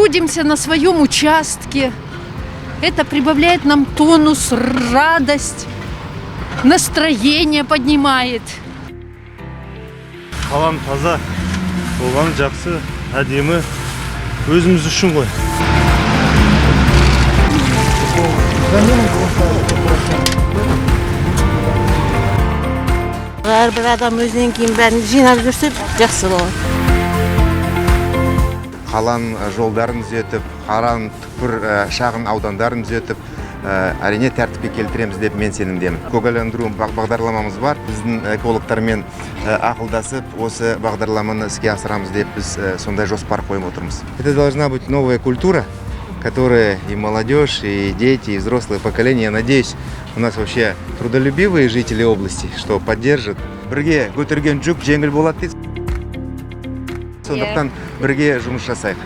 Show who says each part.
Speaker 1: Трудимся на своем участке. Это прибавляет нам тонус, радость, настроение поднимает.
Speaker 2: Қалам таза болғаны жақсы, әдемі, өзіміз үшін ғой.
Speaker 3: Әрбір адам өзінен кейін бәрін жинап жүрсе, жақсы болады.
Speaker 4: Қаланың жолдарын түзетіп, қаланың түкпір, шағын аудандарын түзетіп, әрине, тәртіпке келтіреміз деп мен сенімдемін. Көгалдандыру бағдарламамыз бар. Біздің экологтармен ақылдасып, осы бағдарламаны іске асырамыз деп біз сондай жоспар қойып отырмыз. Это должна быть новая культура, которая и молодежь, и дети, и взрослое поколение, я надеюсь, у нас вообще трудолюбивые жители области, что поддержат. Бірге көтерген жүк жеңіл болады дейді. Сондықтан бірге жұмыс жасайық.